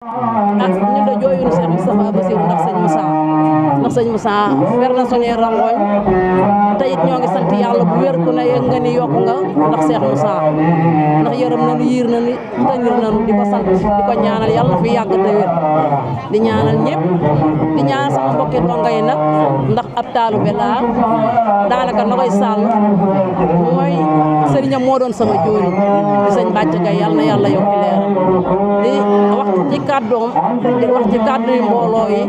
ah ñun de jooyuñu Cheikh Moustapha Bassirou ndax sëñ Moussa fer na suñuy rangoñ te it ñoo ngi sant yàlla bu wér ku ne yëg nga ni yokku nga ndax Cheikh Moussa ndax yërëm nañu yiir nañu tënir nañu di ko sant di ko ñaanal yàlla na fi yàgg te wér di ñaanal ñëpp di ñaanal sama mbokki donga yi nag ndax ab taalu be laa daanaka na koy sàll mooy sëriñam moo doon sama jóoni di sëñ bàcc gay yàlla na yàlla yokki leeram di wax ci kàddoom di wax ci kàddu yi mbooloo yi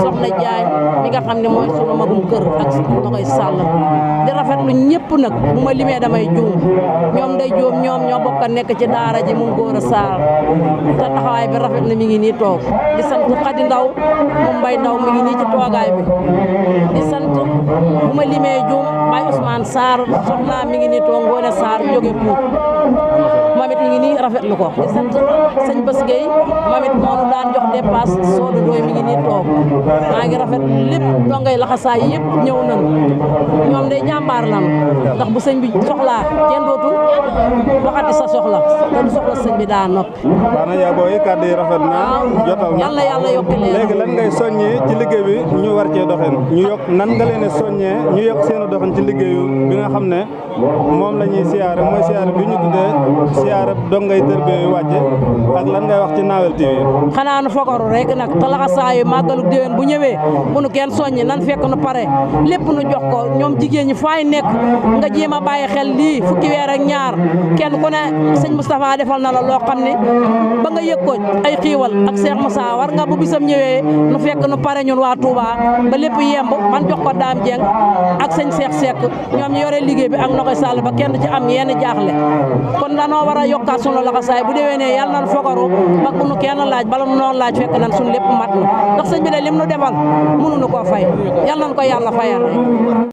soxna Jaay mi nga xam ne mooy sunu magum kër ak na koy sàll di rafetlu ñëpp nag bu ma limee damay juum ñoom day juum ñoom ñoo bokk a nekk ci daara ji mu góor a saar te taxawaay bi rafet na mi ngi nii toog di sant Xadi Ndaw mu Mbay Ndaw mi ngi nii ci toogaay bi di sant bu ma limee juum Baay Ousmane Sarr soxna mi ngi nii toog Ngoone Sarr jóge Pout moom it mi ngi nii rafetlu ko di sant sëñ Bas Gueye moom it moo nu daan jox dépasse soodu dooy mi ngi nii toog maa ngi rafet lépp dongay laxasaay yëpp ñëw nañu ñoom day jàmbaar lan ndax bu sëñ bi soxlaa kenn dootul waxati sa soxla te du soxla sëñ bi daa noppi. waaw nag yaa booy kàddu yi rafet na jotal na yàlla yàlla yokki leen. léegi lan ngay soññee ci liggéey bi ñu war cee doxin ñu yokk nan nga leen soññee ñu yokk seen doxin ci liggéeyu bi nga xam ne moom la ñuy siyaare mooy siyaare bi ñu tuddee siyaare dongay tërbiya yu wàcce ak lan ngay wax ci Nawel TV. xanaa nu fogaru rek nag te laxasaayu màggalu déwén bu ñëwee bu nu kenn soññi nan fekk nu pare lépp nu jox ko ñoom jigéen ñi faay nekk nga jéem a bàyyi xel lii fukki weer ak ñaar kenn ku ne sëñ Moustapha defal na la loo xam ne ba nga yëg ko ay xiiwal ak Cheikh Moussa war nga bu bisam ñëwee nu fekk nu pare ñun waa Touba ba lépp yemb man jox ko Dame Dieng ak sëñ Cheikh Seck ñoom ñu yore liggéey bi ak Nokoy Sall ba kenn ci am yenn jaaxle kon danoo war a yokkaat sunu laxasaay bu déwénee yàlla nan fogaru ba bu nu kenn laaj bala nu noonu laaj fekk nan sunu lépp mat na ndax sëñ bi de lim nu defal mënuñu koo fay yàlla nan ko yàlla fayal rek